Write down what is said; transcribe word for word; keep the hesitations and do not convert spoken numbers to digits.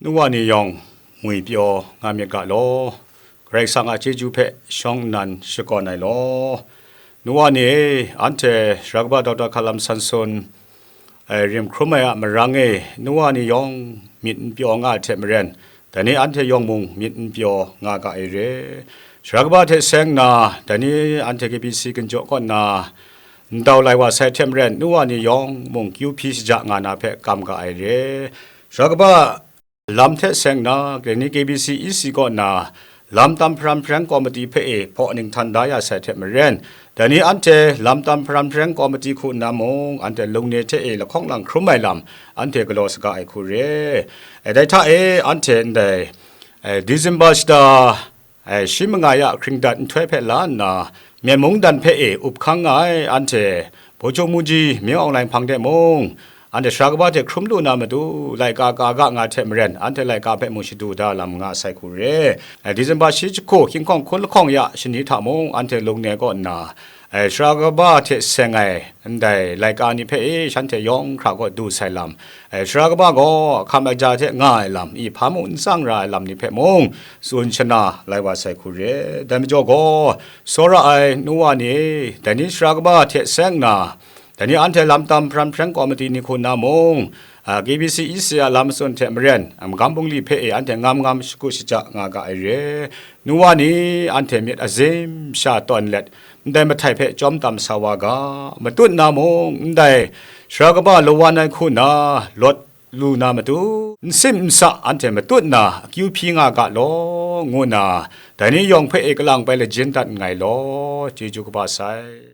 Nu wa ni yawng ngwi pyaw nga myit ga law, Karai Kasang a chyeju hpe shawng nnan shakawn ai law. Nu wa ni e, anhte sara kaba Doctor Hkalam Sansun, e, rim hkrum ai a marang e, nu wa ni yawng myit n pyaw nga ai hte maren, dai ni anhte yawng mung myit n pyaw nga ga ai re. Sara kaba hte seng nna, dai ni anhte K B C ginjaw kaw nna, ndau lai wa sai hte maren, nu wa ni yawng mung kyu hpyi shaja nga na hpe kam ga ai re. Sara kaba lam hte seng nna, dai ni K B C E C kaw nna, lam tam hparam hpareng komiti hpe e hpaw ninghtan da ya sai hte maren, dai ni anhte lam tam hparam hpareng komiti hku nna mung, anhte lungni hte e lahkawng lang hkrum ai lam, anhte galaw saga ai hku re. E, dai hta e, anhte ndai, e, December shata, e, shi manga ya hkringdat nhtoi hpe la nna, Myen mungdan hpe e up hkang nga ai anhte, Bojong Muji, Min Aung Hlaing hpang de mung, anhte sara kaba hte hkrum lu na matu, laika ka ga nga hte maren, anhte laika hpe mung shadu da lam nga sai hku re. E, December shi jahku, hkying hkawng hkun lahkawng ya shani hta mung, anhte lungni kaw nna, e, sara kaba hte seng ai, ndai laika ni hpe e shanhte yawng hkra kaw du sai lam, e, sara kaba gaw hkam ai ja hte nga ai lam, i hpa mung n tsang ra ai lam ni hpe mung tsun shana lai wa sai hku re. Dai majaw gaw, tsawra ai nu wa ni e, dai ni sara kaba hte seng nna, dai ni anhte lam tam hparam hpareng komiti ni hku nna mung, a, K B C E C a lam matsun hte maren, a, magam bungli hpe e anhte ngam ngam shagu shaja nga ga ai re. Nu wa ni anhte myit azim sha tawn let, ndai mahtai hpe chyawm tam sa wa ga, matut na mung, ndai sara kaba lawan ai hku na lawt lu na matu, n sim n sa anhte matut na akyu hpyi nga ga law, ngu nna, dai ni yawng hpe e kalang bai lajin dat nngai law, chyeju kaba sai.